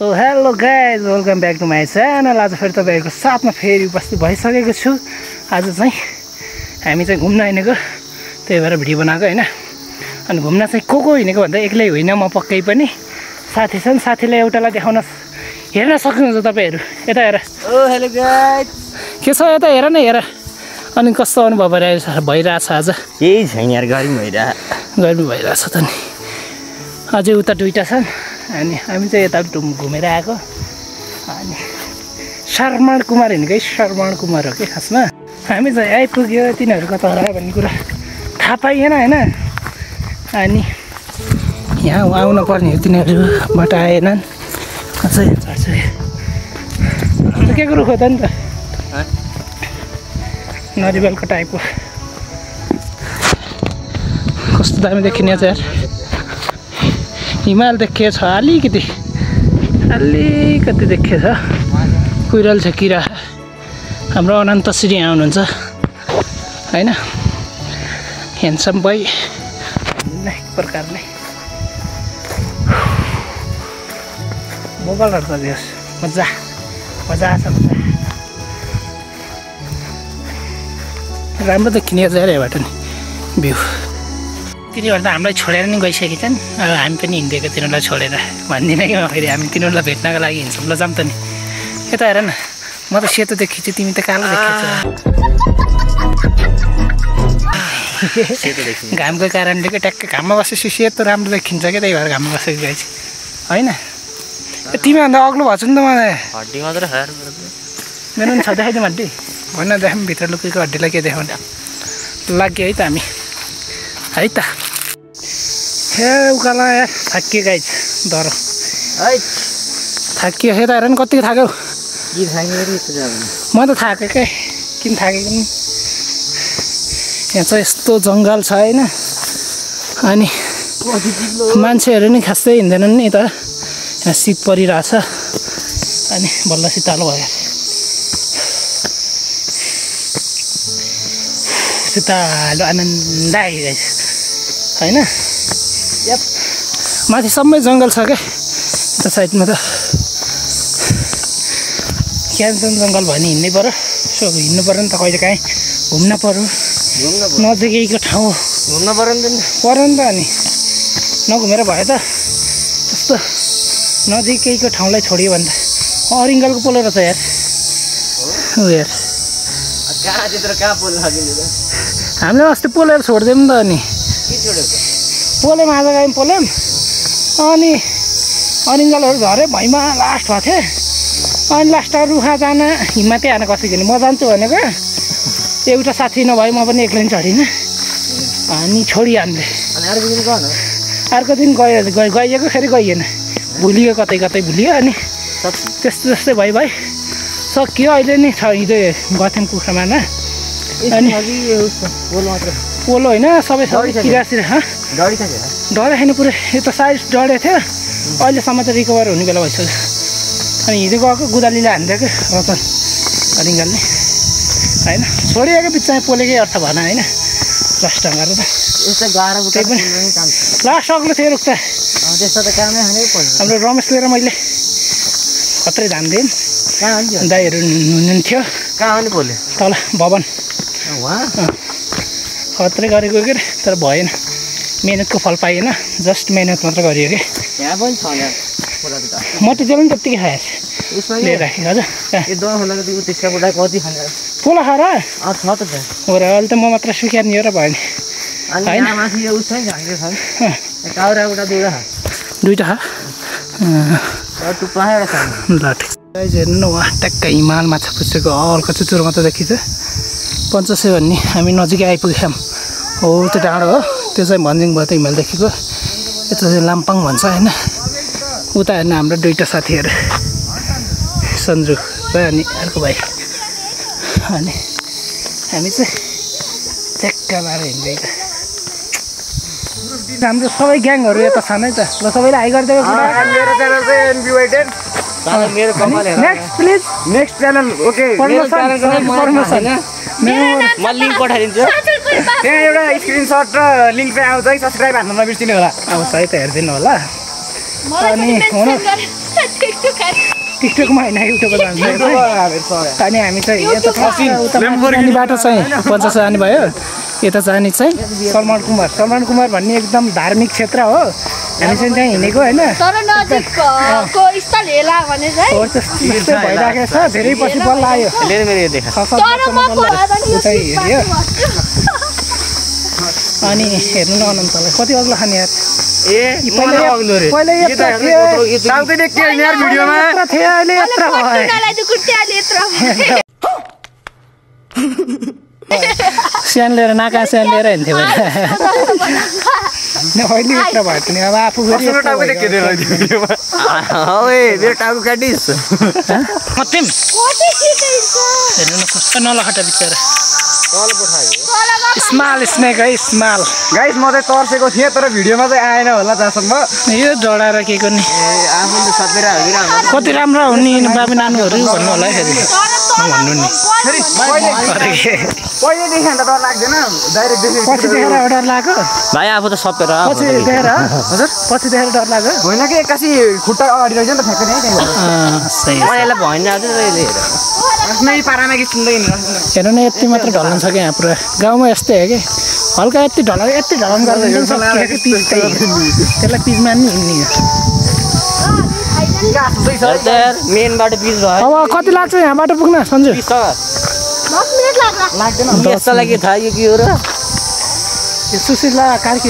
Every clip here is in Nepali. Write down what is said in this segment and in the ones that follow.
So hello guys welcome back to my channel. आज फेरि तपाईँहरूको साथमा फेरि उपस्थित भइसकेको छु। आज चाहिँ हामी चाहिँ घुम्न हिँडेको, त्यही भएर भिडियो बनाएको होइन। अनि घुम्न चाहिँ को हिँडेको भन्दा एक्लै होइन, म पक्कै पनि साथी छन्। साथीलाई एउटालाई देखाउन हेर्न सक्नुहुन्छ तपाईँहरू। यता हेर। ओ हेलो गाइज, के छ यता हेर न हेर। अनि कस्तो अनुभव भइरहेछ आज? केही छैन यार, गर्मी भइरहेछ त नि। अझै उता दुईवटा छन् अनि हामी चाहिँ यता घुमेर आएको। अनि श्रवण कुमार हिँडेकै श्रवण कुमार हो कि खासमा। हामी चाहिँ आइपुग्यो, तिनीहरू कता रह्यो भन्ने कुरा थाहा पाइएन होइन। अनि यहाँ आउनु पर्ने हो, तिनीहरूबाट आएनन्। अझै चढ्छु के कुरो खोज्दा नि त नरिवलको टाइपको कस्तो दामी देखिने छ यार। हिमाल देखिएछ अलिकति देखिएछ। कुइरल छ किरा। हाम्रो अनन्त श्री यहाँ हुनुहुन्छ होइन। ह्यान्डसम बोय एक प्रकारले मोबाइलहरू त दियोस् मजा छ। राम्रो देखिने छ यार यहाँबाट नि भ्यू। तिनीहरू त हामीलाई छोडेर नि गइसकेछन्। अब हामी पनि हिँडेको तिनीहरूलाई छोडेर भन्दिनँ कि म फेरि। हामी तिनीहरूलाई भेट्नको लागि हिँड्छौँ ल, जाऊँ त नि। यता हेर न, म त सेतो देखिन्छु, तिमी त कालो देखिन्छ। घामको कारणले के ट्याक्कै घाममा बसेपछि सेतो राम्रो देखिन्छ क्या, त्यही भएर घाममा बसेको गएछ होइन। तिमीभन्दा अग्लो भएको छु नि त मलाई। हड्डी मात्र मेरो पनि छ, देखाइदिउँ हड्डी भन्न। देखाउँ भित्र लुकेको हड्डीलाई के देखाउने लाग्यो है त हामी है त। हे उकाला यार थाकियो गाइज, डर थाकियो। यता हेर नि कतिको थाक्यो। म त थाकेँ क्या, किन थाकेको नि। यहाँ चाहिँ यस्तो जङ्गल छ होइन। अनि मान्छेहरू नि खासै हिँड्दैनन् नि त। यहाँ शीत परिरहेछ अनि बल्ल शीतलो भयो। शीतलो आनन्द आइरहेछ होइन। माथि सबै जङ्गल छ क्या यता साइडमा त। क्यान्सन जङ्गल भयो नि हिँड्नै पऱ्यो। सो हिँड्नु पऱ्यो नि त, कहिले काहीँ घुम्न पऱ्यो। नजिकैको ठाउँ घुम्न पऱ्यो नि त। अनि नघुमेर भयो त। यस्तो नजिकैको ठाउँलाई छोडियो भने त अरिङ्गलको पोलो रहेछ यार। हो यार, हामीले अस्ति पोलेर छोडिदियौँ नि त। अनि पोलेम आज गयौँ पोलेम। अनि अरिङ्गलहरू झऱ्यो भैँमा लास्ट भएको थियो। अनि लास्ट रुखा जान हिम्मतै हान कसैको नि। म जान्छु भनेको एउटा साथी नभए म पनि एक्लै चढिनँ। अनि छोडिहाल्ने। अर्को दिन गइएको फेरि गइएन, भुलियो कतै भुलियो। अनि त्यस्तै भइ सकियो। अहिले नि छ, हिजो गएको थियौँ कुखुरा मार्न। अनि पोलो होइन सबै किरासिरा डढे छैन पुरै। यो त साइज डढेको थियो, अहिलेसम्म त रिकभर हुने बेला भइसक्यो। अनि हिजो गएको गुदालीले हानिदिएको रतन अरिङ्गलले होइन। छोडिएको बिचमा पोलेकै अर्थ भएन होइन। लास्ट ढङ्गहरू त त्यही पनि लास्ट अग्लो थियो रुख त। हाम्रो रमेशले र मैले खत्रै धान दिएँ। दाईहरू हुनुहुन्थ्यो तल भवन खत्रै गरेको के अरे, तर भएन। मेहनतको फल पाइएन, जस्ट मेहनत मात्र गरियो कि। मट्टीतेल पनि त्यत्तिकै खाएछ लिएर राखेँ। हजुर पोला खाएर हो र। अहिले त म मात्र सुक्याएर नि र भयो नि होइन। दुईवटा खा ल ठिक। हेर्नु न उहाँ ट्याक्क हिमाल माछा पुछेको हल्का चुचुरो मात्र देखिन्छ। पञ्चसे भन्ने हामी नजिकै आइपुगेछौँ। हो त्यो डाँडो हो, त्यो चाहिँ भन्जिङबाट हिमाल देखेको। यता चाहिँ लाम्पाङ भन्छ होइन। उता हेर्नु हाम्रो दुईवटा साथीहरू, सन्जु भाइ अनि अर्को भाइ। अनि हामी चाहिँ ट्याक्क लाएर हिँड्दै हाम्रो सबै ग्याङहरू यता छ नै त। ल सबैले हाई गरिदिएको। मेरो च्यानल चाहिँ एनबी वाइटेड। मेरो कमाल हेर। Next please next channel okay. म लिङ्क पठाइदिन्छु। त्यहाँ एउटा स्क्रिनसट र लिङ्क चाहिँ आउँछ है। सब्सक्राइब हान्न नबिर्सिनु होला। आउँछ है त, हेरिदिनु होला। अनि हुन टिकटकमा होइन युट्युबमा जान्छ अनि हामी चाहिँ यता उता माथि बाटो चाहिँ पञ्चास जाने भयो यता जाने चाहिँ सलमान कुमार भन्ने एकदम धार्मिक क्षेत्र हो हामी चाहिँ त्यहाँ हिँडेको होइन त्यस्तै भइराखेको छ धेरै पछि बल्ल आयो अनि हेर्नु न अनन्तलाई कति अग्लो खाने यार स्यान लिएर नाका स्यान लिएर हिँड्थ्यो अहिले यत्र भयो पनि अब आफू फेरि हेर्नु न कस्तो नलखटा बिचरा स्माल स्नेक है स्माल गाइस म चाहिँ तर्सेको थिएँ तर भिडियोमा चाहिँ आएन होला जहाँसम्म यो डढाएर के गर्ने आफूले सपेर कति राम्रो हुने बाबु नानुहरू भन्नु होला है फेरि भन्नु नि पहिलेदेखि अन्त डर लाग्दैन डाइरेक्ट पछि देखेर डर लाग्यो भाइ आफू त सपेर पछि देखेर हजुर पछि देखेर डर लाग्यो होइन कि एक्कासी खुट्टा अगाडि रहेछ नि त ठ्याक्कै नै मलाई भइन जान्छ आफ्नै पारामा कि सुन्दैन हेर्नु न यति मात्र ढलन छ कि यहाँ पुरा गाउँमा यस्तै हो कि हल्का यति ढलन गरेर त्यसलाई पिचमा नि हिँड्ने मेन बाटो पिच भयो अब कति लाग्छ यहाँ बाटो पुग्न सन्जु लाग्दैन लागि थाहा यो के हो र सुशीला कार्की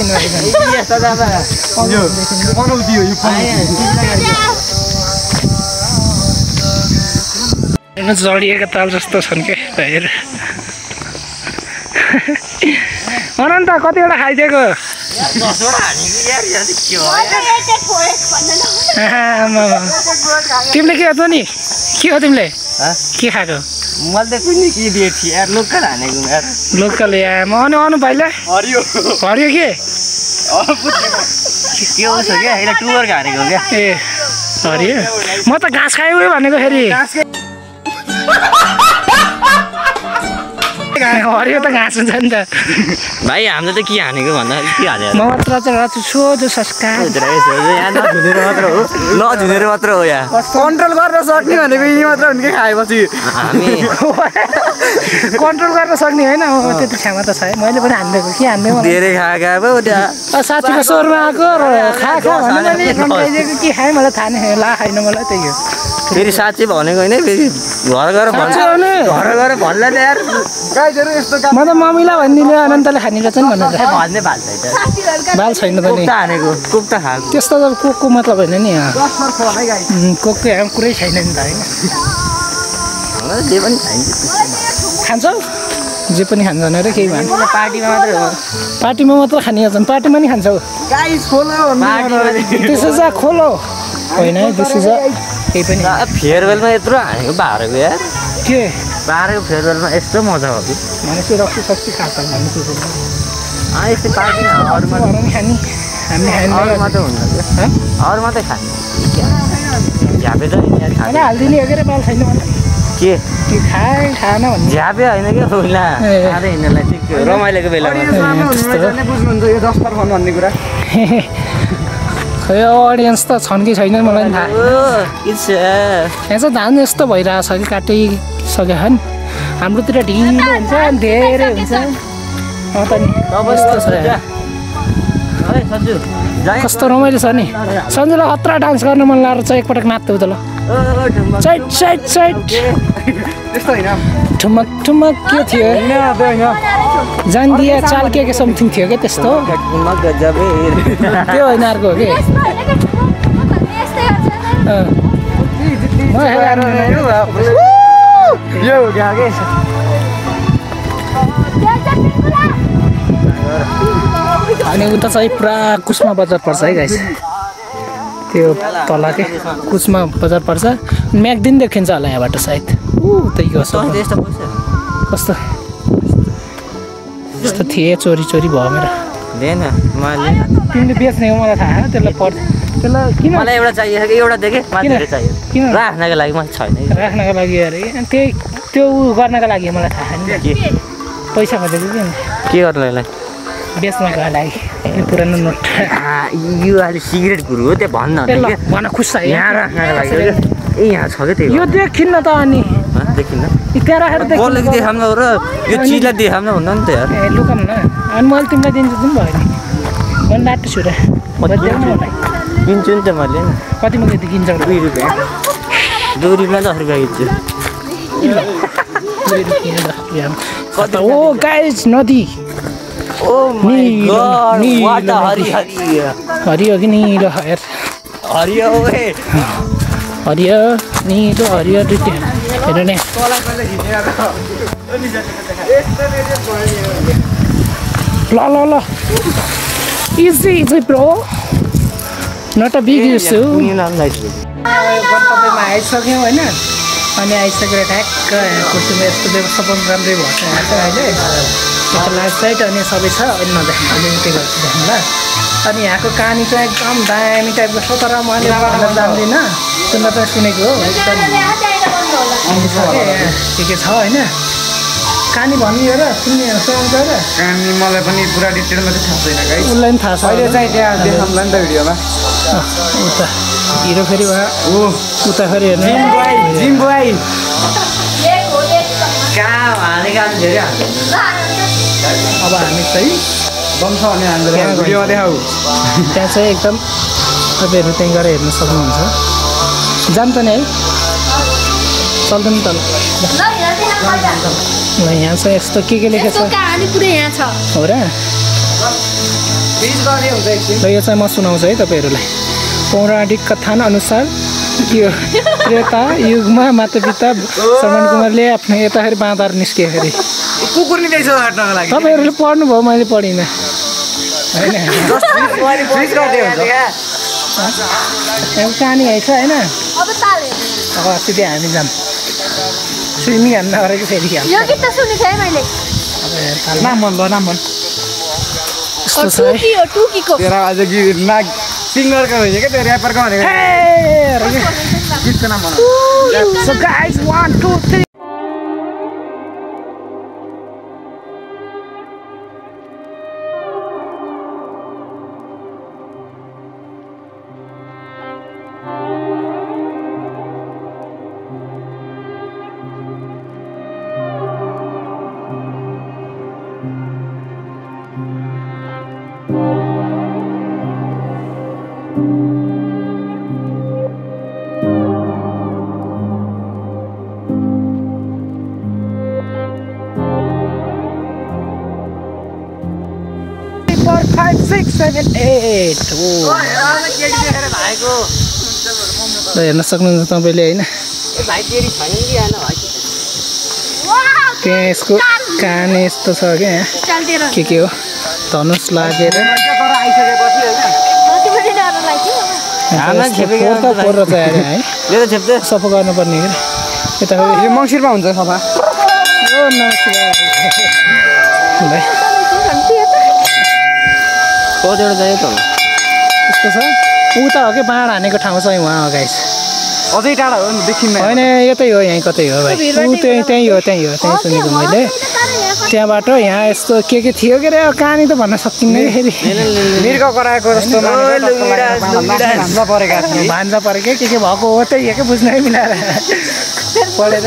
जडिएका ताल जस्तो छन् के हेर अनन्त कतिवटा खाइदिएको तिमीले के हो नि के हो तिमीले के खाएको मैले त कुनै के दिएको थिएँ यार लोकल हानेको यार लोकल या म अनु भाइलाई हरियो के के हो क्या अहिले टुवर हानेको क्या ए हरियो म त घाँस खायो भनेको फेरि हरियो त घाँस हुन्छ नि त भाइ हामीले त के हानेको भन्दा के हाल्यो म मात्र चाहिँ सोझो संस्कार नझुनेर मात्र हो यहाँ कन्ट्रोल गर्न सक्ने भनेको यी मात्र हुने खाएपछि हामी कन्ट्रोल गर्न सक्ने होइन त्यति क्षमता छ है मैले पनि हान्दिएको के हान्दिएको धेरै खाएको साथीको स्वरमा आएको खा भने के खाएँ मलाई थाहा नै ला खाइन मलाई त्यही हो फेरि साँच्चै भनेको होइन फेरि घर गएर भन्ला नि यार म त मम्मीलाई भनिदिने अनन्तले खाने रहेछ नि भनेर भन्ने बाल बाल छैन त नि कुक्ता खाएको त्यस्तो त कोकको मतलब होइन नि कोकको यहाँ कुरै छैन नि त होइन जे पनि खान्छौ जे पनि खान्छन् अरे केही भन्छ पार्टीमा मात्रै हो पार्टीमा मात्र खाने छन् पार्टीमा नि खान्छौ त्यसो चाहिँ खोलो होइन त्यसो चाहिँ केही पनि फेयरवेलमा यत्रो हानेको बाह्रको यार के बाह्रको फेयरवेलमा यस्तो मजा हो कि भनेपछि रक्सी सक्सी खान्छ भनेपछि यस्तै पार्टीमा अरूमा खाने हामी अरू मात्रै हुन्छ क्या अरू मात्रै खाने झ्यापे त हालिदिने हो के बाल छैन के खाएन भन्ने झ्यापे होइन क्या पहिला खाँदै हिँड्नलाई ठिक थियो रमाइलोको बेलामा बुझ्नुहुन्छ यो 10 पर्फन भन्ने कुरा खै अडियन्स त छन् कि छैन मलाई थाहा यहाँ चाहिँ धान यस्तो भइरहेछ कि काटिसक्यो नि हाम्रोतिर ढिलो हुन्छ धेरै हुन्छ त नि यस्तो छ कस्तो रमाइलो छ नि सन्जुलाई खतरा डान्स गर्न मन लागेर चाहिँ एकपटक नाच्थ्यौ त ल साइड साइड साइड ठुमक ठुमक के थियो जान्दिया चाल के समथिङ थियो क्या त्यस्तो त्यो होइन अर्को हो कि अनि उता चाहिँ पुरा कुस्मा बजार पर्छ है गाइस त्यो तल के कुस्मा बजार पर्छ म्याग्दिन देखिन्छ होला यहाँबाट सायद त्यही कस्तो कस्तो त्यस्तो थिएँ चोरी चोरी भयो मेरो तिमीले बेच्ने हो मलाई थाहा त्यसलाई त्यसलाई किन मलाई एउटा चाहिएको एउटा देखेँ किन राख्नको लागि मलाई छैन राख्नको लागि अरे त्यही त्यो गर्नको लागि मलाई थाहा नि पैसा खोजेको के गर्नु यसलाई बेच्नको लागि पुरानो नोट यो अहिले सिगरेट कुरो हो त्यो भन्न ल भन खुस छ यहाँ राख्नको लागि ए यहाँ छ क्या यो देखिन्न त अनि देखिन्न त्यहाँ राखेर कसले देखाउन र यो चिजलाई देखाउन भन्दा नि त यार ए लुकाउन न अनि मैले तिमीलाई दिन्छु पनि भयो नि मैले लाटो छु र किन्छु नि त मैले कति मुख किन्छ 2 रुपियाँ 2 रुपियाँ 10 रुपियाँ किन्छु ओ गाइस नदी oh my God what a हरियो कि निलो हेर हरियो ओए हरियो निलो हरियो दुईटा हेर नि ल ल ल easy bro not a big issue गन्तव्यमा आइसक्यौँ होइन अनि आइसकेर ठ्याक्क कुर्सीमा यस्तो व्यवस्थापन राम्रै भएको छ यहाँ चाहिँ अहिले यता लास्ट साइड अनि सबै छ अहिले नदेख्नु अलिकति गर्छु देख्नु ल अनि यहाँको कहानी चाहिँ एकदम दामी टाइपको छ तर मैले भन्न जान्दिनँ सुन्न चाहिँ सुनेको हो एकदम के छ होइन कहानी भन्ने हो र सुन्ने सुनाउँछ र कहानी मलाई पनि पुरा डिटेलमा चाहिँ थाहा छैन गाइस उसलाई पनि थाहा छ अहिले चाहिँ त्यहाँ देखाउँला नि त भिडियोमा उता हिरो फेरि उता फेरि हेर्नु जिम बोय कहाँ हानेका धेरै अब हामी चाहिँ बम छ भने हामीले भिडियोमा देखाऊ त्यहाँ चाहिँ एकदम तपाईँहरू त्यहीँ गएर हेर्न सक्नुहुन्छ जान्छ नि है चल्दैन त ल यहाँ चाहिँ यस्तो के लेखेको छ हो र ल यो चाहिँ म सुनाउँछु है तपाईँहरूलाई पौराणिक कथन अनुसार यो त्रेता युगमा मातापिता श्रवण कुमारले आफ्नो यताखेरि बाँधार निस्के फेरि कुकुर नि रहेछ हट्नको लागि तपाईँहरूले पढ्नुभयो मैले पढिनँ होइन कहानी है छ होइन अब सिधै हामी जाऊँ स्विमिङ हान्न गरेको फेरि नाम भन नाम भन यस्तो छ है तेरा आज गीत नाग सिङ्गरको होइन क्या त्यो ऱ्यापरको भनेको गीतको नाम भन So guys, 1, 2, 3. हेर्न सक्नुहुन्छ तपाईँले होइन त्यहाँ यसको कहानी यस्तो छ क्या यहाँ के हो धनुष लागेर फोहोर चाहिँ है सफा गर्नुपर्ने क्या यता मङ्सिरमा हुन्छ सफा कतिवटा चाहियो त यस्तो छ उता हो कि बाँड हानेको ठाउँ चाहिँ उहाँ हो गाइस अझै टाढा हो नि देखिन्न होइन यतै हो यहीँ कतै हो भाइ त्यहीँ हो त्यहीँ सुनेको मैले त्यहाँबाट यहाँ यस्तो के थियो के अरे कहानी त भन्न सकिन्न फेरि मृग कराएको जस्तो भान्जा परेको के भएको हो त्यही हो क्या बुझ्नै मिलाएर पढेर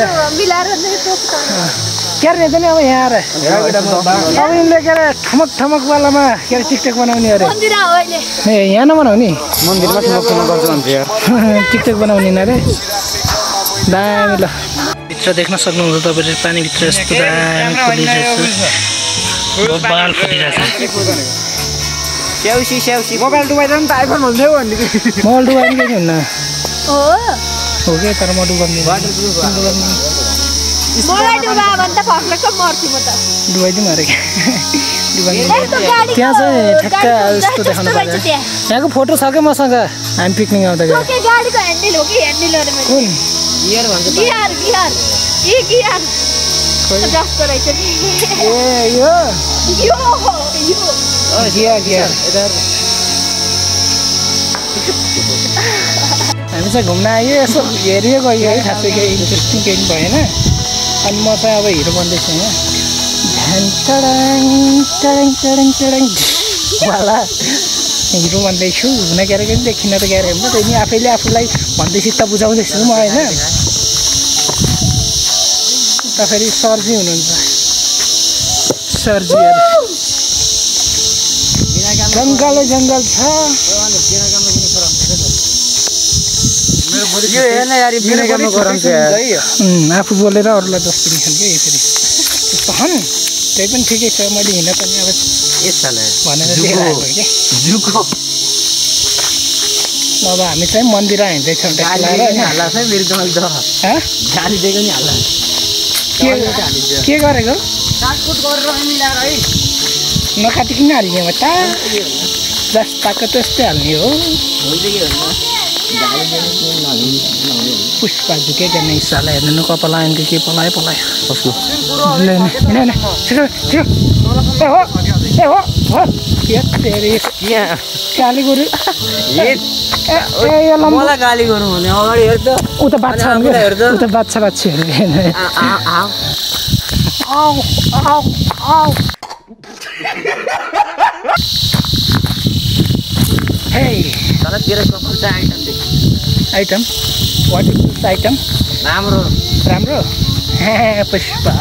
के अरे नि अब यहाँ आएर अब यिनले के अरे ठमकवालामा के अरे टिकटक बनाउने अरे ए यहाँ नबनाउने मन्दिरमा गर्छु भन्छ यार टिकटक बनाउने न अरे दामी ल भित्र देख्न सक्नुहुन्छ तपाईँले पानीभित्र यस्तो दामी फुलिरहेछ बाल फुलिरहेछ मोबाइल डुबाइदिनु त आइफोन हुन्छ भन्ने मोबाइल डुबाइदिनु केही हुन्न हो कि तर म डुबाउने डुबाइदिउँ अरे त्यहाँ चाहिँ ठ्याक्क यस्तो देखाउनु पर्छ यहाँको फोटो छ क्या मसँग हामी पिकनिक आउँदाखेरि कुन हामी चाहिँ घुम्न आयो यसो हेरियो गयो है खासै केही इन्ट्रेस्टिङ केही भएन अनि म चाहिँ अब हिरो बन्दैछु यहाँ वाला हिरो भन्दैछु हुन गएर पनि देखिन त गएर हेर्नु त नि आफैले आफूलाई भन्दै सित्त बुझाउँदैछु म होइन त फेरि सरजी हुनुहुन्छ सरजीहरू जङ्गल छ आफू बोलेर अरूलाई दोष दिन्छन् कि फेरि त्यस्तो हन् त्यही पनि ठिकै छ मैले हिँड पनि अब भनेर दिइरहेको कि अब हामी चाहिँ मन्दिर हिँड्दैछौँ के गरेको नकाटिकन हाल्ने हो त जस्ताको त्यस्तै हाल्ने हो पुष्पा झुके गर्ने हिस्सालाई हेर्नु कपाल आयो के पलायो कसको गाली गोरु मलाई गाली गर्नु भने अगाडि हेर त उता बाछा उता बाछीहरू Hey, item. What is this item? राम्रो पुष्पा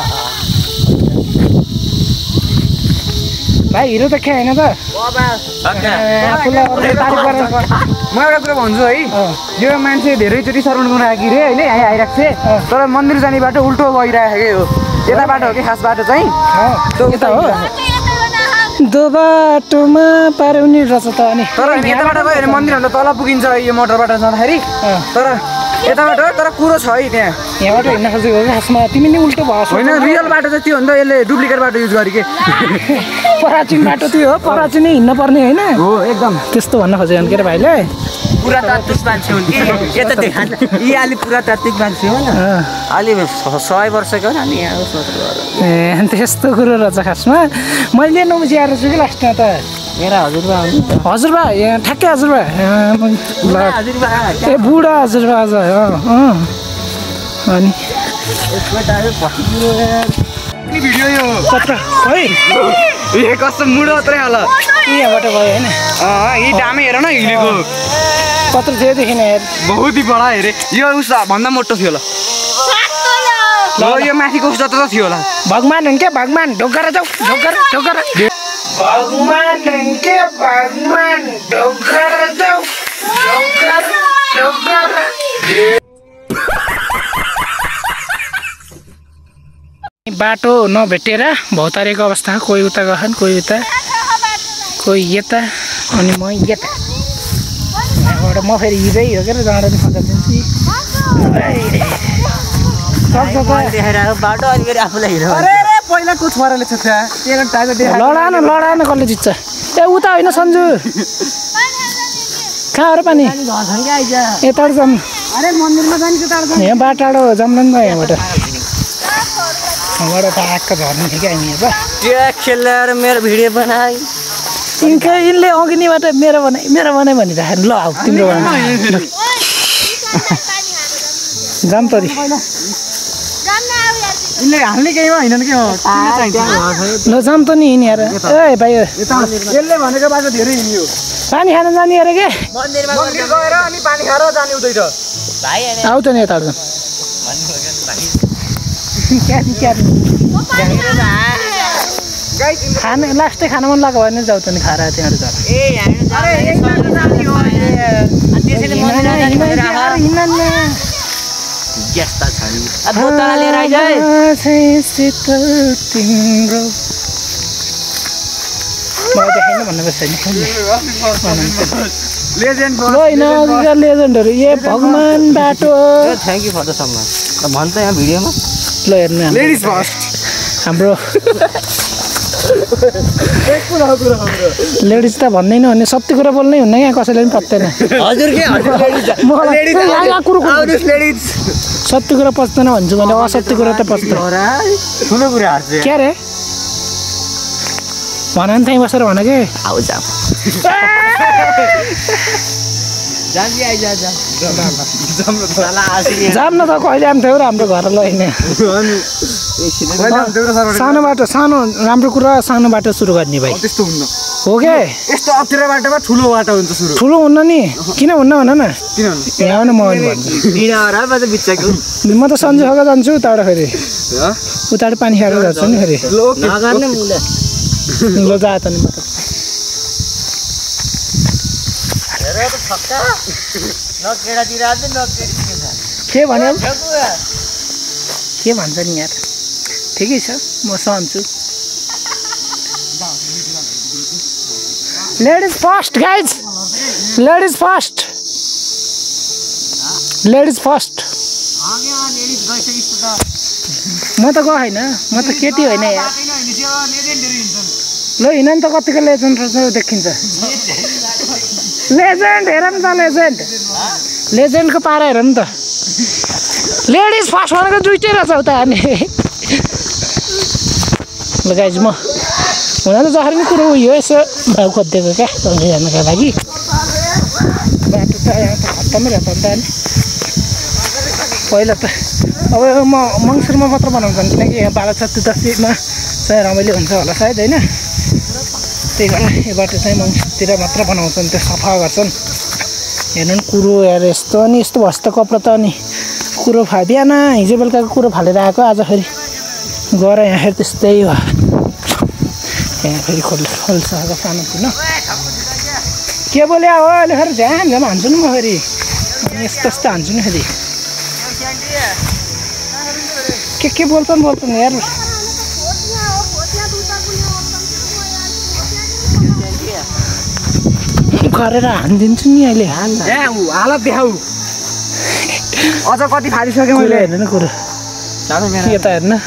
भाइ हिरो त के होइन त म एउटा कुरा भन्छु है यो मान्छे धेरैचोटि सर्वन गर्न आएको रे होइन यहाँ आइरहेको थिएँ तर मन्दिर जाने बाटो उल्टो गइरहेको हो यता बाटो हो कि खास बाटो चाहिँ यता हो दो बाटोमा पार्ने रहेछ त अनि तर यताबाट गयो भने मन्दिरभन्दा तल पुगिन्छ यो मोटरबाट जाँदाखेरि तर यताबाट तर कुरो छ है त्यहाँ यहाँबाट हिँड्न खोजेको खासमा तिमी नि उल्टो भयो होइन रियल बाटो चाहिँ त्यो हो नि त यसले डुप्लिकेट बाटो युज गरे के पराचिन बाटो त्यो हो पराचिनै हिँड्न पर्ने होइन हो एकदम त्यस्तो भन्न खोजेको के अरे भाइले पुरातात्विक मान्छे हुन् कि यता देखान्छ यी अलि पुरातात्विक मान्छे हो न अलि 100 वर्षको हो नि यहाँ ए त्यस्तो कुरो रहेछ खासमा मैले नबुझिआएर छु कि लास्टमा त मेरा हजुरबा हजुरबा यहाँ ठ्याक्कै हजुरबा ए बुढा हजुरबा आज अनि भिडियो यो कत्र है ए कस्तो मुडो मात्रै होला यहाँबाट गयो होइन यी दामी हेर न हिलेको कत्र थियो देखिन हेर बहुत ही बडा हेरे यो उस भन्दा मोटो थियो होला यो माथिको उस जस्तो थियो होला भगवान हुन् के भगवान ढोकर जाऊ ढोकर भगवान हुन् के भगवान ढोकर जाऊ ढोकर बाटो नभेटेर भौतारेको अवस्था कोही उता गछन् कोही उता कोही यता अनि म यता यहाँबाट म फेरि हिँड्दै हो के जाँडा नि फर्का दिन्छु बाटो अनि फेरि आफूलाई हिँड्नु पहिला को छोराले छ लडान कसले जित्छ ए उता होइन सन्जु कहाँ हो र पानी यता जाऊँ यहाँ बाटाडो जाऊँ न यहाँबाट आएको झर्ने थियो क्या हामी अब खेलेर मेरो भिडियो बनाइ यिनले अघिनीबाट मेरो बनाइ भनिरहेको ल आऊ तिम्रो बनाइ जाम तरी हाल्ने केहीमा होइन के ल जाम त नि हिँडेर ए भाइ यसले भनेको बाटो धेरै हिँड्यो पानी खान जाने अरे के मन्दिर गएर अनि पानी खाएर जाने उतै त आऊ त नि यता खाना लास्टै खान मन लाग्यो भने जाऊ त नि खाएर त्यहाँबाट लेजेन्डहरू ए भगवान बाटो थ्याङ्क यू फर द सम्मान भन्छ यहाँ भिडियोमा ल हेर्नु लेडिज फर्स्ट हाम्रो लेडिज त भन्दैन भने सत्य कुरा बोल्नै हुन्न यहाँ कसैले पनि पत्दैन हजुर के सत्य कुरा पच्दैन भन्छु मैले असत्य कुरा त पच्छ ठुलो कुरा के अरे भन नि त्यहीँ बसेर भन के आऊ जाम जाम न त कहिले आउँथ्यो हाम्रो घर लैने सानो बाटो सानो राम्रो कुरा सानो बाटो सुरु गर्ने भाइ त्यस्तो हुन्न हो के यस्तो अप्ठ्यारो बाटोमा ठुलो बाटो हुन्छ सुरु ठुलो हुन्न नि किन हुन्न भन न किन हुन्न यहाँ आउनु म भन्छु म त सन्जु खाएको जान्छु उताबाट फेरि उताबाट पानी खाएर जान्छु नि फेरि ल जा त नि म त के भन्यो के भन्छ नि यार ठिकै छ म सहन्छु ladies first guys ladies first ladies first म त गएको होइन म त केटी होइन यार ल हिँड नि त कतिको लेजेन्ड रहेछ देखिन्छ लेजेन्ड हेर नि त लेजेन्ड लेजेन्डको पारा हेर नि त लेडिज फर्स्ट भनेको दुइटै रहेछ उता हामी ल गाइज म हुन त जसरी नै कुरो यो यसो भाउ खोजिदिएको क्या चल्दै जानुको लागि बाटो त यहाँ त खत्तमै रहेछ नि त अनि पहिला त अब म मङ्सिरमा मात्र बनाउँछन् किनकि यहाँ 12-13 चाहिँ रमाइलो हुन्छ होला सायद होइन त्यही भएर यो बाटो चाहिँ मङ्सिरतिर मात्र बनाउँछन् त्यो सफा गर्छन् हेर्नु नि कुरो यार यस्तो अनि यस्तो भस्तो कपडा त अनि कुरो बिहान हिजो बेलुकाको कुरो फालेर आएको आज फेरि गएर यहाँ फेरि त्यस्तै भयो यहाँ फेरि खोल्छ सानो पुग्न के बोले हो अहिले फेरि झ्याम झ्याम हान्छु नि म फेरि यस्तो यस्तो हान्छु नि फेरि के बोल्छन् यार गरेर हानिदिन्छु नि अहिले हालत देखाउ अझ कति फालिसकेँ मैले हेर्नु कुरो यता हेर्नु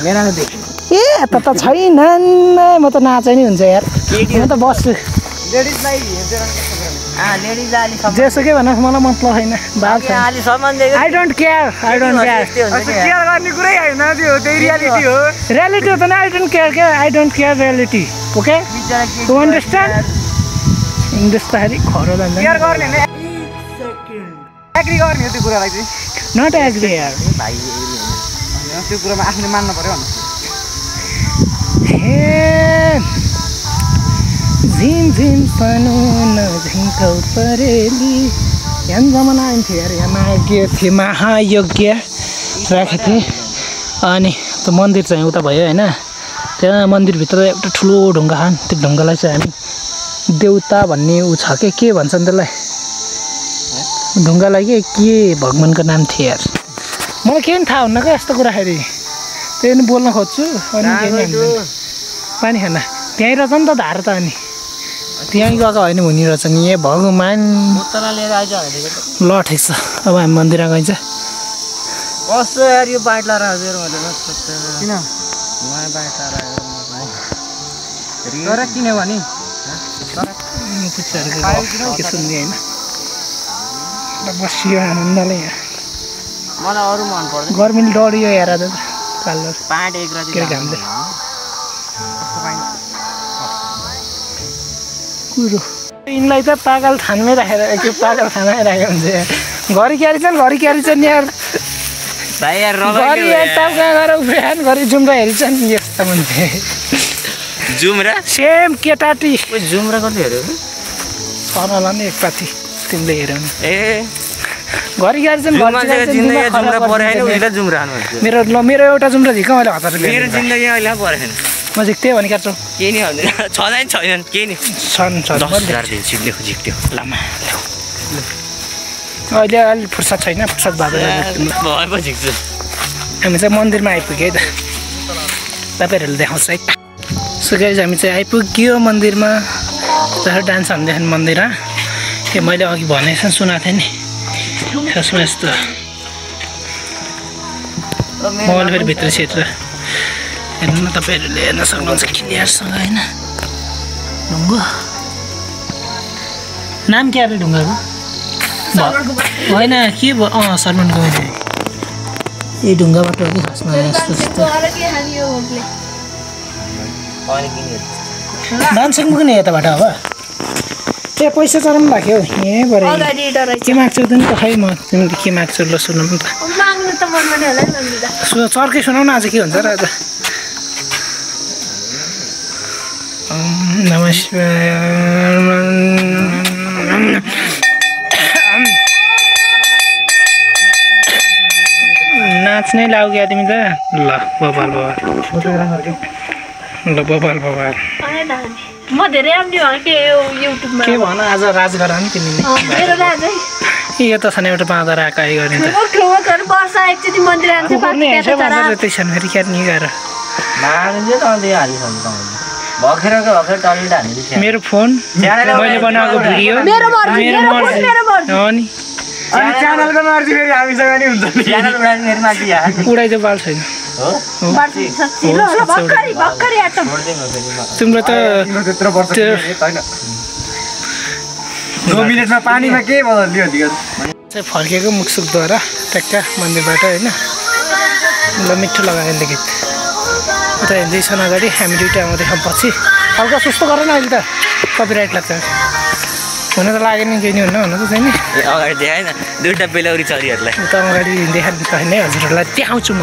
ए यता त छैन म त नाचै नि हुन्छ यार म त बस्छु जेसुकै भन मलाई मतलब छैन आई डोन्ट केयर गर्ने कुरै होइन त्यो रियालिटी हो रियालिटी हो त आई डोन्ट केयर के I don't care reality okay you understand English त खालि खरो जान्छ केयर गर्ने हैन एग्री गर्ने हो त्यो कुरालाई चाहिँ नट एग्री यार भाइ त्यो कुरामा आफूले मान्न पर्यो भन्नु हे झिम झिम सानो नझिङ्कौ परेली यहाँ जमाना आइन्थ्यो यार यहाँ महायज्ञ थियो महायज्ञ राखेको थिएँ अनि त्यो मन्दिर चाहिँ उता भयो होइन त्यहाँ मन्दिरभित्र एउटा ठुलो ढुङ्गा खान त्यो ढुङ्गालाई चाहिँ हामी देउता भन्ने ऊ छ के भन्छन् त्यसलाई ढुङ्गालाई के भगवान्को नाम थियो यार मलाई केही पनि थाहा हुन्न क्या यस्तो कुराखेरि त्यही पनि बोल्न खोज्छु अनि पानी खान त्यहीँ रहेछ नि त धार त अनि त्यहीँ गएको होइन हुने रहेछ नि ए भगवान् ल ठिक छ अब हामी मन्दिर गइन्छ कस्तो यार यो बाटला हजुर किन तर किनभने के सुन्ने होइन बसियो आनन्दले यहाँ मलाई अरू मन पर्दैन गर्मीले डढियो हेर त कालो पाँट एक राति के घामले कुरो यिनलाई त पागल थानमै राखेर के पागल थानमै राखेको हुन्छ घरि क्यारी छन् यार भाइ यार घरि यता कहाँ गएर उफ्रिहान घरि जुम्रा हेरिछन् यस्ता मान्छे जुम्रा सेम केटाटी जुम्रा कति हेऱ्यो सरला नि एकपाथि तिमीले हेऱ्यौ ए घरि क्यारी छन् जुम्रा परेन उहिले जुम्रा मेरो एउटा जुम्रा झिक्क मैले 1000 रुपियाँ मेरो जिन्दगी अहिले परेन म झिक्थेँ भने काट्छौ केही नि भन्दैन छैनन् केही नि छन् 10,000 दिन्छु झिक्थ्यो लामा अहिले अलि फुर्सद छैन फुर्सद भएपछि झिक्छु हामी चाहिँ मन्दिरमा आइपुग्यो है त तपाईँहरूले देखाउँछ है सो गाइज हामी चाहिँ आइपुग्यो मन्दिरमा जस्तो डान्स हान्दैछन् मन्दिरमा ए मैले अघि भनेको सुनाएको थिएँ नि त्यसमा यस्तो मोबाइल फेरि भित्र क्षेत्र हेर्नु न तपाईँहरूले हेर्न सक्नुहुन्छ क्लियरसँग होइन ढुङ्गो नाम के अरे ढुङ्गाको होइन के भयो सरमनको ए ढुङ्गाबाट हो कि खासमा यस्तो यस्तो डान्सिङ पनि यताबाट अब ए पैसा चराउनु लाग्यो यहीँ बरे के माग्छौ त नि त खै म तिमीले के माग्छौ ल सुनौँ न त चर्कै सुनाउ न आज के हुन्छ र आज नाच्नै लाउ क्या तिमी त ल बबाल ल बबाल म धेरै राम्रो भयो के युट्युबमा के भन आज राज गर नि तिमीले मेरो राजै यो त छन् एउटा बाँदर आएको आइ गर्ने त वर्ष एकचोटि मन्दिर आन्छ त्यसो फेरि क्या नि गएर मेरो फोन मैले बनाएको भिडियो अनि च्यानलको मर्जी फेरि हामीसँग नि हुन्छ उडाइदियो बाल छैन तिम्रो त 2 मिनेटमा पानीमा के बदलियो चाहिँ फर्केको मुखसुखद्वारा ट्याक्क मन्दिरबाट होइन ल मिठो लगायो अहिले गीत उता हिँड्दैछन् अगाडि हामी दुइटा आउँदै पछि हल्का सुस्तो गर न अहिले त कपिराइट लाग्छ हुन त लाग्यो नि केही नि हुन्न हुन त छैन अगाडि देखाएन दुईवटा बेलौरी चरीहरूलाई उता अगाडि देखाएको त होइन हजुरहरूलाई देखाउँछु म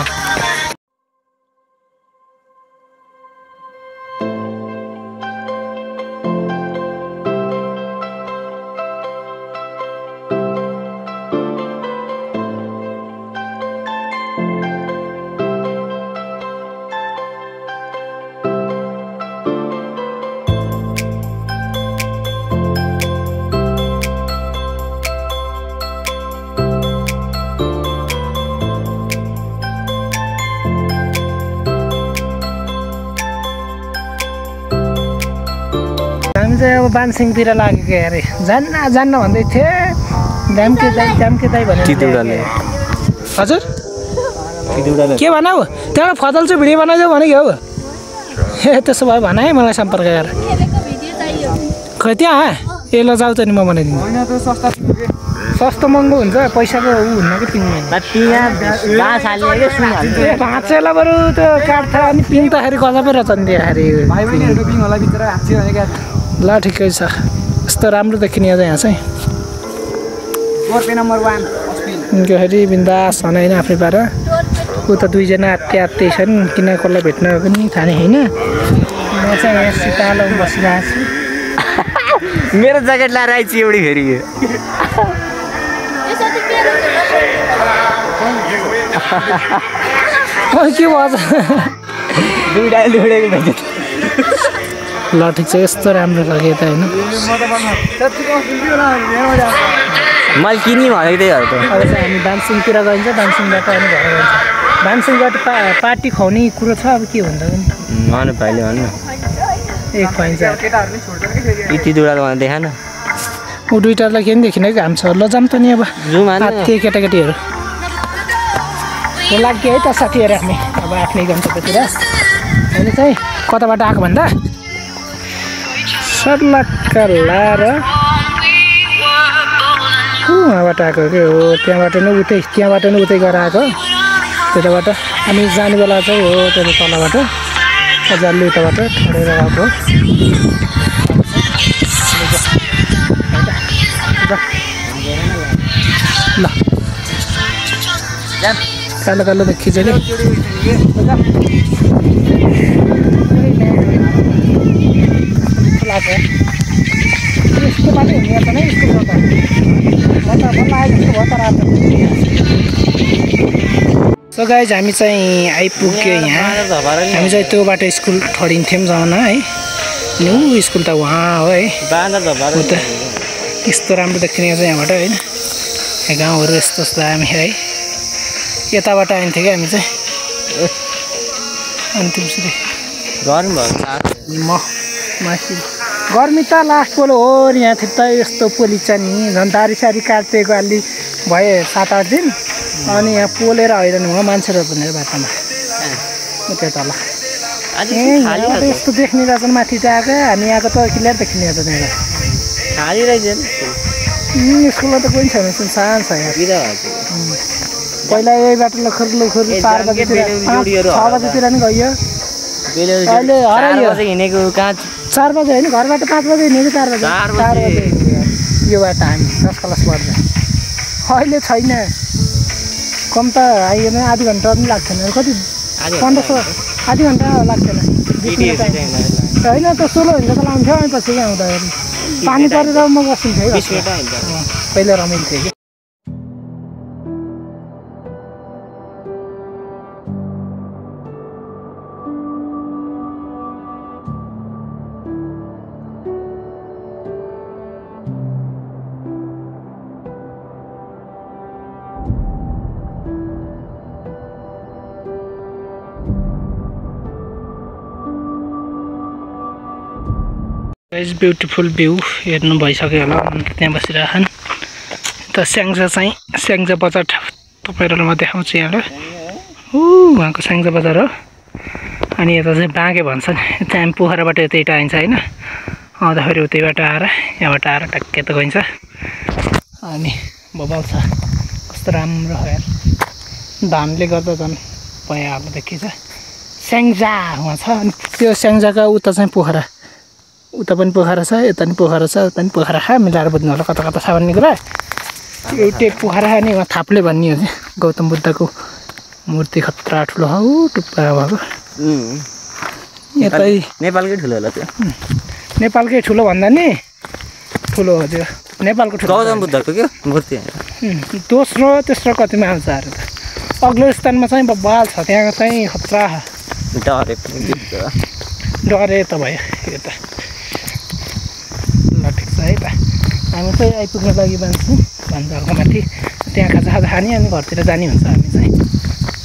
हामी चाहिँ अब बानसिङतिर लागेको अरे जान्न भन्दै थिएँ ड्याम्के दाई भनेर हजुर के भन हौ त्यहाँबाट फजल चाहिँ भिडियो बनाइदेऊ भनेको हौ ए त्यसो भए भन है मलाई सम्पर्क गरेर खै त्यहाँ ए ल जाऊ त नि म बनाइदिन्छु सस्तो महँगो हुन्छ पैसाको ऊ हुन्न कि पिङ भाँचेला बरु त्यो काट्छ अनि पिङ्दाखेरि गजबै रहेछ नि ल ठिकै छ यस्तो राम्रो देखिने यहाँ चाहिँ फेरि बिन्दास भन होइन आफ्नै पारा उता दुईजना आत्ते छन् किन कसलाई भेट्न पनि थाहा होइन म चाहिँ यहाँ सितालोमा बसिरहेको छु मेरो ज्याकेट लाएर आइछि एउटी फेरि के भएछ दुईटाले ल ठिक छ यस्तो राम्रो लाग्यो त होइन मैले किनि भनेको त्यही हो त अब चाहिँ हामी दामसिङतिर गइन्छ दामसिङबाट अनि घर गइन्छ दामसिङबाट पार्टी खुवाउने कुरो छ अब के भन्दा पनि भन भाइले भन्नु एक खुवाइन्छ यति दुईवटा भने देखा न ऊ दुइटालाई के नि देखिन कि हामी छ ल जाऊँ त नि अब त्यो केटाकेटीहरू लाग्यो है त साथीहरू आफ्नै अब आफ्नै गन्तव्यतिर अहिले चाहिँ कताबाट आएको भन्दा सर्लक्क लाएर उहाँबाट आएको के हो त्यहाँबाट नै उतै गएर आएको त्यताबाट हामी जाने बेला चाहिँ हो त्यो तलबाट अझालले उताबाट ठडेर आएको ल कालो कालो खिचेको यस्तो बाटो हुने त नै स्कुलबाट सो गाइज हामी चाहिँ आइपुग्यो यहाँ हामी चाहिँ त्यो बाटो स्कुल ठडिन्थ्यौँ जान है अनि ऊ स्कुल त उहाँ हो है त यस्तो राम्रो देखिने चाहिँ यहाँबाट होइन गाउँहरू यस्तो दामी है यताबाट आइन्थ्यो क्या हामी चाहिँ अन्तिम श्री गर्मी त लास्ट पोलो हो यहाँ थियो त यस्तो पोली छ नि झन् दारी काटिएको अलि भयो 7-8 दिन अनि यहाँ पोलेर हैरान भयो मान्छेहरू भनेर बाटोमा त्यो तल यस्तो देख्ने रहेछन् माथि चाहिँ आएको हामी आएको त क्लियर देखिने रहेछ त्यहाँ स्कुलमा त कोही छैन सुनसान छ यहाँ पहिला यही बाटो लखर 4 बजीतिर 6 बजीतिर नि गयो अहिले हरायो 4 बजे होइन घरबाट 5 बजे हिँडेको 4 बजे यो बाटो हामी 10 क्लास पढ्दा अहिले छैन कम त आइएन आधी घन्टा पनि लाग्थेन कति 1500 आधी घन्टा लाग्थेन 20 मिनेट होइन त 16 घन्टा त लाउँथ्यो अनि पछि आउँदाखेरि पानी परेर म बसिन्थेँ है पहिला रमाइलो थियो कि इज ब्युटिफुल भ्यू हेर्नु भइसक्यो होला त्यहाँ बसिरहेछन् त स्याङ्जा चाहिँ स्याङ्जा बजार तपाईँहरूलाई म देखाउँछु यहाँलाई उहाँको स्याङ्जा बजार हो अनि यता चाहिँ बाँके भन्छन् त्यहाँ पोखराबाट यतै आइन्छ होइन आउँदाखेरि उतैबाट आएर यहाँबाट आएर टक्कै त गइन्छ अनि बबाल छ कस्तो राम्रो हो यार धानले गर्दा झन् भइहाल्नु देखिन्छ स्याङ्जा उहाँ छ अनि त्यो स्याङ्जाका उता चाहिँ पोखरा उता पनि पोखरा छ यता पनि पोखरा छ उता पनि पोखरा मिलाएर बुझ्नु होला कता कता छ भन्ने कुरा एउटै पोखरा अनि उहाँ थाप्ले भन्ने हो चाहिँ गौतम बुद्धको मूर्ति खतरा ठुलो हौ टुप्पा भएको यतै नेपालकै ठुलो होला त्यो नेपालकै ठुलो भन्दा नि ठुलो हो त्यो नेपालको ठुलो गौतम बुद्धको के मूर्ति दोस्रो तेस्रो कतिमा आउँछ अरे त अग्लो स्थानमा चाहिँ बबाल छ त्यहाँ चाहिँ खतरा डरे त भयो यो त ल ठिक छ है त हामी चाहिँ आइपुग्न लागि बान्छौँ भन्जारको माथि त्यहाँ खाजा खाने अनि घरतिर जाने हुन्छ हामी चाहिँ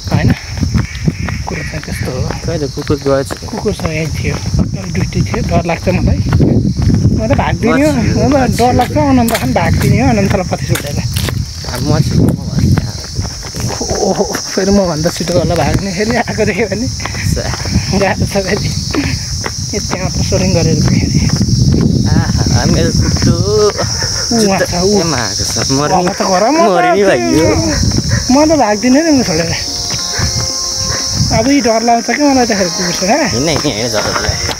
होइन कुरो चाहिँ त्यस्तो हो कुकुर गएछ कुकुर छ यहीँ थियो ड्युटी थियो डर लाग्छ मलाई म त भागिदिने हो म त डर लाग्छ अनन्त खान भागिदिने हो अनन्तलाई पछि छुटेर ओहो फेरि मभन्दा छिटो होला भाग्ने फेरि आएको देख्यो भने गाह्रो छ फेरि त्यहाँ त सोरिङ गरेर फेरि म त भाग्दिनँ नि म छोडेर अब यी डर लाग्छ क्या मलाई त फेरि कुकुर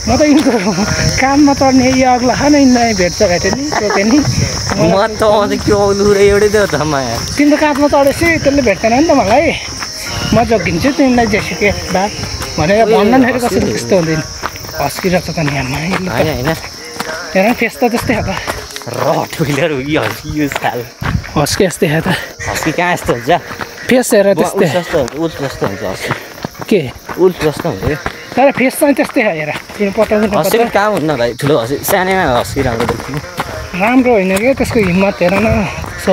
म त यिनको काममा चढ्ने यो अग्ला खान यिनीलाई भेट्छ भेट्यो नि सोध्यो नि तिम्रो काँचमा चढेपछि त्यसले भेट्दैन नि त मलाई म जोगिन्छु तिमीलाई जेसुकै बा भनेर भन्न फेरि कसरी त्यस्तो हुँदैन हस्किरहेको छ त नि हेर फेस त त्यस्तै हो त हस्के जस्तै हो त हस्की कहाँ यस्तो हुन्छ फेस हेर त्यस्तै उल्ट जस्तो हुन्छ के उल्ट जस्तो हुन्छ तर फेस चाहिँ त्यस्तै हो हेर तिमी पताउनु हस्की कहाँ हुन्न भाइ ठुलो हस्की सानैमा हस्की राम्रो देख्नु राम्रो होइन क्या त्यसको हिम्मत हेर न सो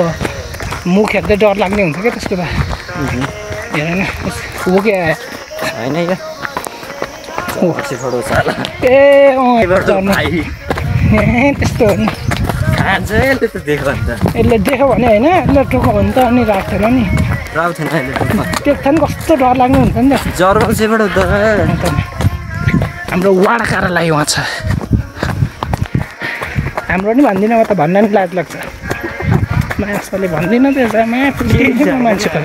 मुख हेर्दै डर लाग्ने हुन्छ क्या त्यसको त हेर न हो क्या होइन त्यस्तो हो नि यसले देख्यो भने होइन यसले टोक्यो भने त अनि राख्थेन नि देख्छ नि कस्तो डर लाग्ने हुन्छ नि त हाम्रो वाडा कार्यालय उहाँ छ हाम्रो नि भन्दिनँ म त भन्न नि लाज लाग्छ मान्छेले भन्दिनँ त मान्छेको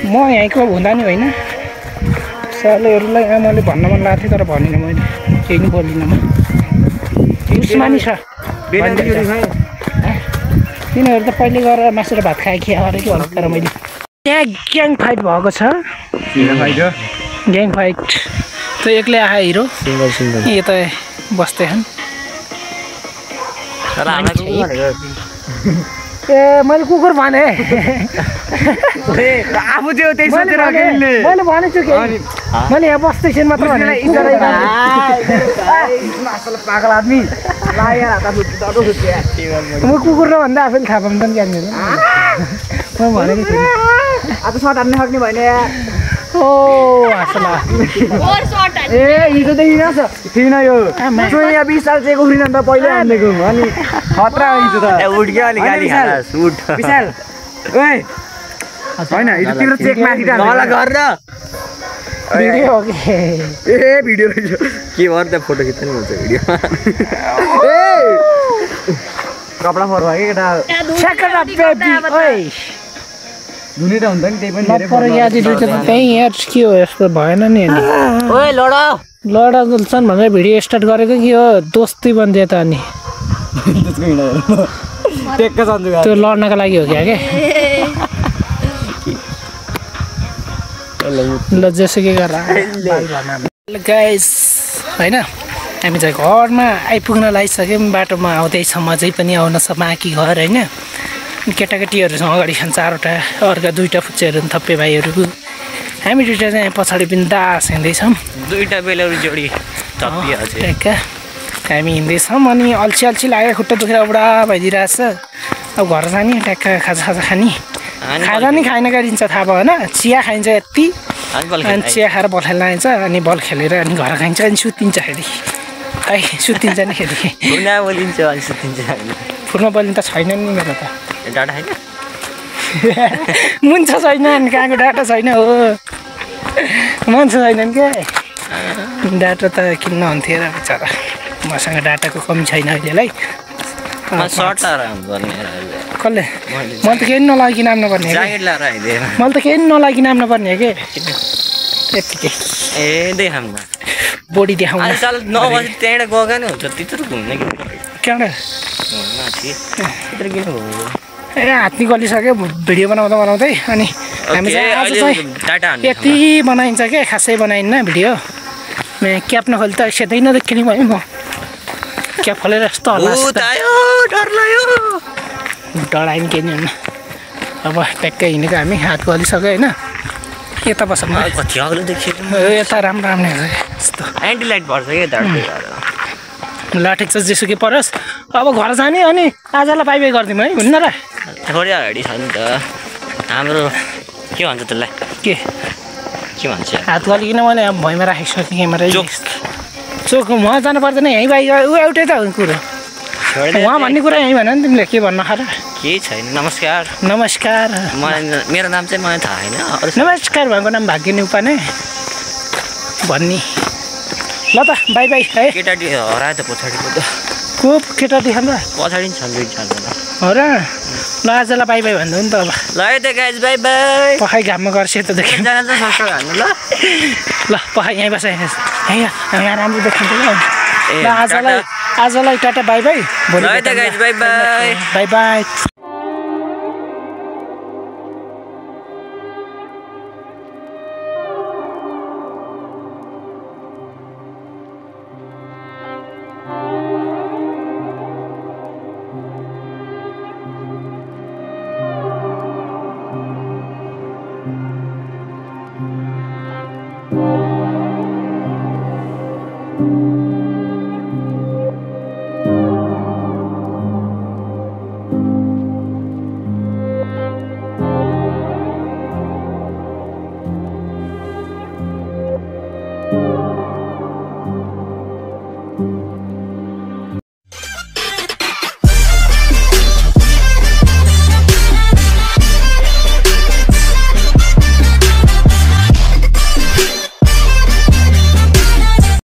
म यहीँको हुँदा नि होइन सालहरूलाई आमाले भन्न मन लागेको थियो तर भनिनँ मैले केही नि बोलिनँ म उस्मानी छ तिनीहरू त पहिले गएर मासु र भात खाए कि अरे कि तर मैले त्यहाँ ग्याङ फाइट भएको छ ग्याङ फाइट त एक्लै आए हिरो यता बस्दै छन् ए मैले कुकुर भने आफू त्यो त्यही सोचेर मैले भनेको छु कि मैले यहाँ बस्दैछु मात्र पागल आदमी म कुकुर भन्दा आफैले थाहा पाउँछ नि ज्ञान म भनेको छु अब सर्ट हान्नु सक्ने भने ओ आसला ए हिजो देखिन थिएन यो 20 साल चाहिँ उफ्रिन त पहिल्यै हान्दिएको अनि खतरा हिजो त विशाल ओए होइन हिजो तिम्रो चेक माथि भिडियो हो कि ए भिडियो के गर्दा फोटो खिच्नु हुन्छ भिडियो ए कपडा फर भयो केटा धुने त हुन्छ नि त्यही पनि त्यही यहाँ के हो यस्तो भएन नि अनि लडा चल्छन् भनेर भिडियो स्टार्ट गरेको कि हो दोस्ती बन्दियो त अनि त्यसको हिँड्दा टेक्का सन्जु त्यो लड्नको लागि हो क्या के ल जेसुकै गरेर गाइस होइन हामी चाहिँ घरमा आइपुग्न लागिसक्यौँ बाटोमा आउँदैछौँ अझै पनि आउन छ बाँकी घर होइन केटाकेटीहरूसँग अगाडि खान 4वटा अर्का 2टा फुच्चेहरू पनि थप्पे भाइहरू हामी 2टा चाहिँ पछाडि पनि दास हिँड्दैछौँ 2टा बेलौरी जोडी थपियो ट्याक्का हामी हिँड्दैछौँ अनि अल्छी अल्छी लाग्यो खुट्टा दुखेर बुढा भइदिइरहेछ अब घर जाने ट्याक्का खाजा खाने खाजा नि खाइन गरिन्छ थाहा भयो होइन चिया खाइन्छ यति अनि चिया खाएर बल खेल्न आइन्छ अनि बल खेलेर अनि घर खाइन्छ अनि सुतिन्छ फेरि है सुतिन्छ नि फेरि फुर्मा बोलिन्छ त छैन नि मेरो त डाटा होइन मुन्छ छैन अनि कहाँको डाटा छैन हो मान्छे छैनन् क्या डाटा त किन्न हुन्थ्यो र बिचरा मसँग डाटाको कमी छैन अहिलेलाई कसले मैले त केही नलागी नाम्नु पर्ने मैले त केही नलागी नाम्नु पर्ने हो कि यत्तिकै बोडी देखाउनु ए हात्ती गलिसक्यो भिडियो बनाउँदै अनि हामी चाहिँ आज चाहिँ यति बनाइन्छ क्या खासै बनाइन्न भिडियो क्याप नखोली त सेतै नदेखिने भयो म क्याप खोलेर यस्तो डरायो नि केही नि होइन अब ट्याक्कै हिँडेको हामी हात गलिसक्यो होइन यता बस यता राम्रो राम्रो हुन्छ यस्तो एन्टिलाइट पर्छ कि ल ठिक छ जेसुकै परोस् अब घर जाने अनि आजलाई बाई बाई गरिदिउँ है हुन्न र थोरै अगाडि छ नि त हाम्रो के भन्छ त्यसलाई के भन्छ हात गलिकन मैले भुइँमा राखेको छु क्यामेरा चोक उहाँ जानु पर्दैन यहीँ बाई ऊ एउटै त कुरो उहाँ भन्ने कुरा यहीँ भन नि तिमीले के भन्न खा र केही छैन नमस्कार मेरो नाम चाहिँ मलाई थाहा छैन नमस्कार भएको नाम भाग्यनी उपाने भन्ने ल त बाई बाई है केटाटी हरायो त पछाडिको त को केटाटी खानु पछाडि छ हो र ल आजलाई बाई बाई भन्दा नि त अब ल है त गाइज बाई बाई पखाइ घाममा गर्छ त देख्यो ल पखाइ यहीँ बस यहाँ राम्रो देखिन्छ ल आजलाई टाटा बाई बाई ल है त guys by by by by